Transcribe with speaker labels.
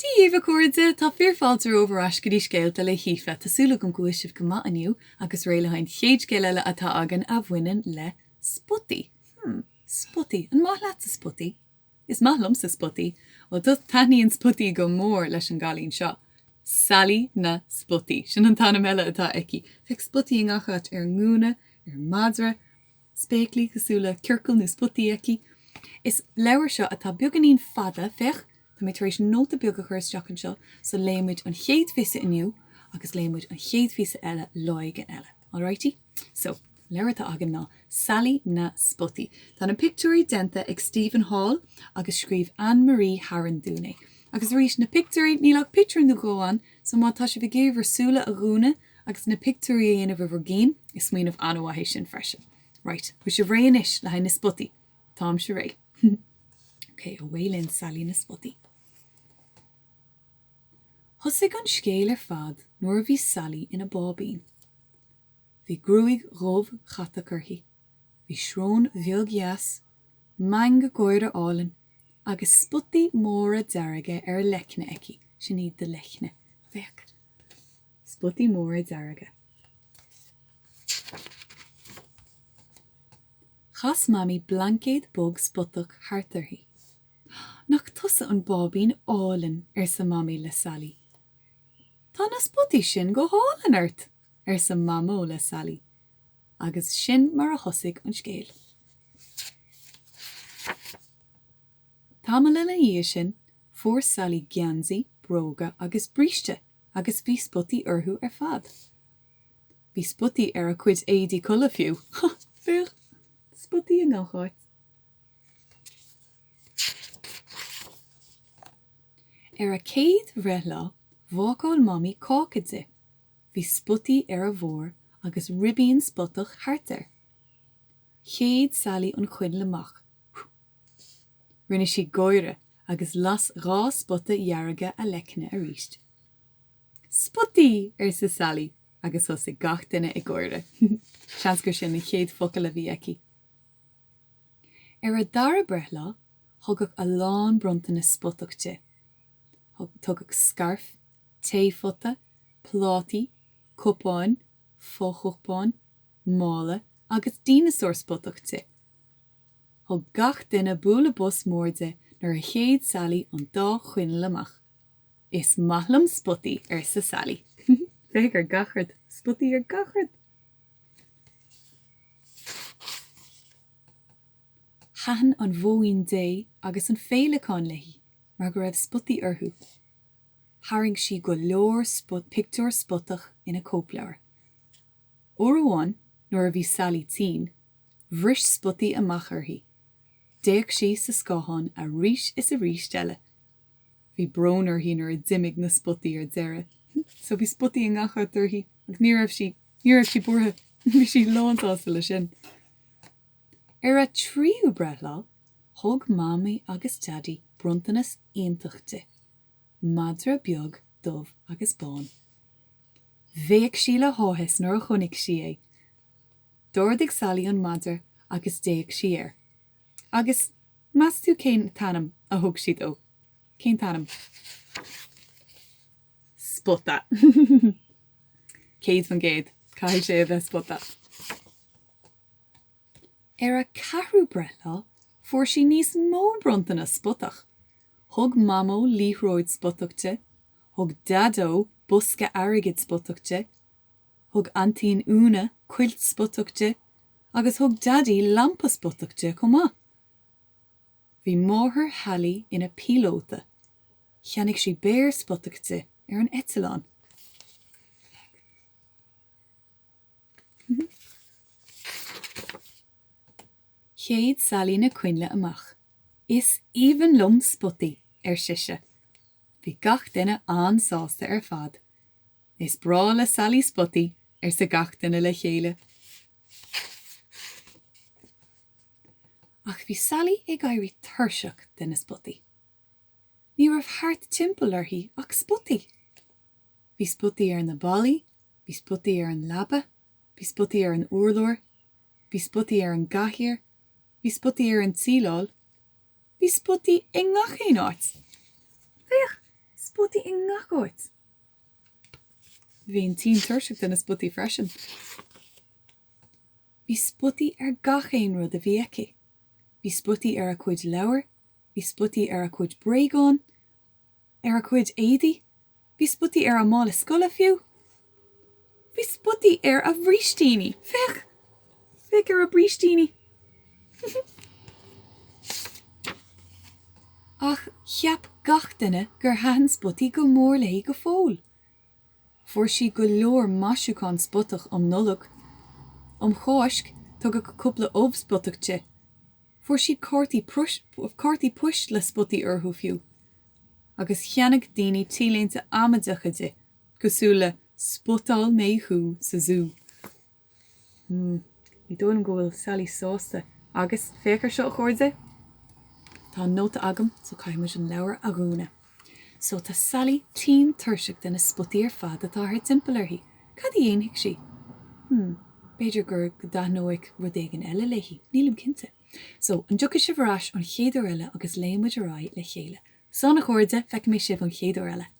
Speaker 1: Dia dhaoibh a chairde, tá fíor fáilte romhaibh ar ais go dtí Scéalta le hAoife. Tá súil agam go bhfuil sibh go maith inniu agus réidh le haghaidh an chéad scéal eile atá againn a bhaineann le spotaí. Hmm, spotaí. An maith leatsa spotaí? Is maith liomsa spotaí. Bhuel, taitníonn spotaí go mór leis an gcailín seo. Sailí na Spotaí. Sin an t-ainm eile atá aici. Féach spotaí i ngach áit, ar an ngúna, ar an madra, spéaclaí cosúil le ciorcal nó spotaí aici. Is leabhar seo atá beagáinín fada, féach, tá mé tar éis nóta beag a chur isteach anseo, so léifidh muid an chéad phíosa inniu agus léifidh muid an chéad phíosa eile lá éigin eile. Alrighty? So, an leabhar atá againn ná Sailí na Spotaí. Tá na pictiúirí déanta ag Steven Hall agus scríobh Anne Marie Harron dúinn é. Agus arís, na pictiúirí, níl ach pictiúr nó dhó ann, so má tá sibh ag iarraidh bhur súile a dhúnadh agus na pictiúirí a dhéanamh i bhur gcinn, is smaoineamh an-mhaith é sin freisin. Right, bhfuil sibh réidh anois le haghaidh na spotaí? Táimse réidh. Ok, away linn, Sailí na Spotaí. Thosaigh an scéal ar fad nuair a bhí Sailí ina báibín. Bhí gruaig dhubh chatach uirthi, bhí srón bheag dheas, meangadh gáire álainn agus spotaí móra dearga ar a leicne aici, sin iad do leicne, féach, spotaí móra dearga. Chas Mamaí blaincéad bog spotach thart uirthi. Nach tusa an báibín álainn, arsa Mamaí le Sailí. Tá na spotaí sin go hálainn ort! arsa Mamó le Sailí. Agus sin mar a thosaigh an scéal. Tamall ina dhiaidh sin, fuair Sailí geansaí, bróga agus bríste agus bhí spotaí orthu ar fad. Bhí spotaí ar a cuid éadaí codladh fiú. Féach! Spotaí i ngach áit. Ar a céad bhreithlá, bhácáil Mamaí cáca di. Bhí spotaí ar a bharr agus ribín spotach thart air. Shéid Sailí an choinneal amach. Rinne sí gáire agus las dha spota dhearga a leicne arís. Spotaí! arsa Sailí agus thosaigh gach duine ag gáire. Seans gur sin an chéad focal a bhí aici. Ar a dara breithlá, thugadh a lán bronntanas spotach di. Tugadh scairf, taephota, plátaí, cupáin, fochupáin, mála agus dineasár spotach di. Thug gach duine bualadh bos mór di nuair a shéid Sailí an dá choinneal amach. Is maith liom spotaí, arsa Sailí. Féach ar gach rud, spotaí ar gach rud! Thaitin an mhóin Dé agus an féileacán léi mar go raibh spotaí orthu. Tharraing sí go leor pictiúr spotach ina cóipleabhar. Uair amháin, nuair a bhí Sailí tinn, bhris spotaí amach uirthi. D'fhéach sí sa scáthán arís is arís eile. Bhí brón uirthi nuair a d'imigh na spotaí ar deireadh. So bhí spotaí i ngach áit uirthi agus ní raibh sí, ní raibh sí buartha. Bhí sí lánsásta leis sin. Ar a tríú breithlá, thug Mamaí agus Daidí bronntanas iontach di, madra beag dubh agus bán. Bhéic sí le háthas nuair a chonaic sí é. D'ardaigh Sailí an madra agus d'fhéach sí air. Agus meas tú cén t-ainm a thug sí dó? Cén t-ainm? Spota. 100%. Caithfidh sé a bheith Spota. Ar a ceathrú breithlá, fuair sí níos mó bronntanas spotach. Thug Mamó liathróid spotach di, thug Daideo bosca airgid spotach di, thug Aintín Úna cuilt spotach di agus thug Daidí lampa spotach di chomh maith. Bhí máthair Shailí ina píolóta. Cheannaigh sí béar spotach di ar an eitleán. Shéid Sailí na coinnle amach. Is aoibhinn liom spotaí, ar sise. Bhí gach duine an-sásta ar fad. Is breá le Sailí spotaí, arsa gach duine le chéile. Ach bhí Sailí ag éirí tuirseach de na spotaí. Ní raibh thart timpeall uirthi ach spotaí. Bhí spotaí ar na ballaí, bhí spotaí ar an leaba, bhí spotaí ar an urlár, bhí spotaí ar an gcathaoir, bhí spotaí ar an tsíleáil, bhí spotaí i ngach aon áit. Féach! Spotaí! spotaí i ngach áit! Bheinn tinn tuirseach de na spotaí freisin. Bhí spotaí ar gach aon rud a bhí aici. Bhí spotaí ar a cuid leabhar, bhí spotaí ar a cuid bréagán, ar a cuid éadaí, bhí spotaí ar a mála scoile fiú. Bhí spotaí ar a bhrístíní! Féach! Féach ar a brístíní! Ach cheap gach duine gur thaitin spotaí go mór léi go fóill. Fuair sí go leor maisiúchán spotach um Nollaig. Um Cháisc, tugadh cúpla ubh spotach di. Fuair sí cártaí cártaí poist le spotaí orthu fiú. Agus cheannaigh daoine t-léinte amaideacha di, cosúil le 'Spotáil mé thú sa zú'. Hmm, ní dóigh liom go bhfuil Sally sásta. Agus, féach ar seo, a chairde! Tá an nóta agam, so caithfidh muid an leabhar a dhúnadh. So, tá Sally tinn tuirseach de na spotaí ar fad atá thart timpeall uirthi. Cad a dhéanfaidh sí? Hmm, b'fhéidir gur go dtaitneoidh rud éigin eile léi, nílim cinnte. So, an dtiocfaidh sibh ar ais an chéad uair eile agus léifidh muid ar aghaidh le chéile? Slán a chairde, feicfidh mé sibh an chéad uair eile.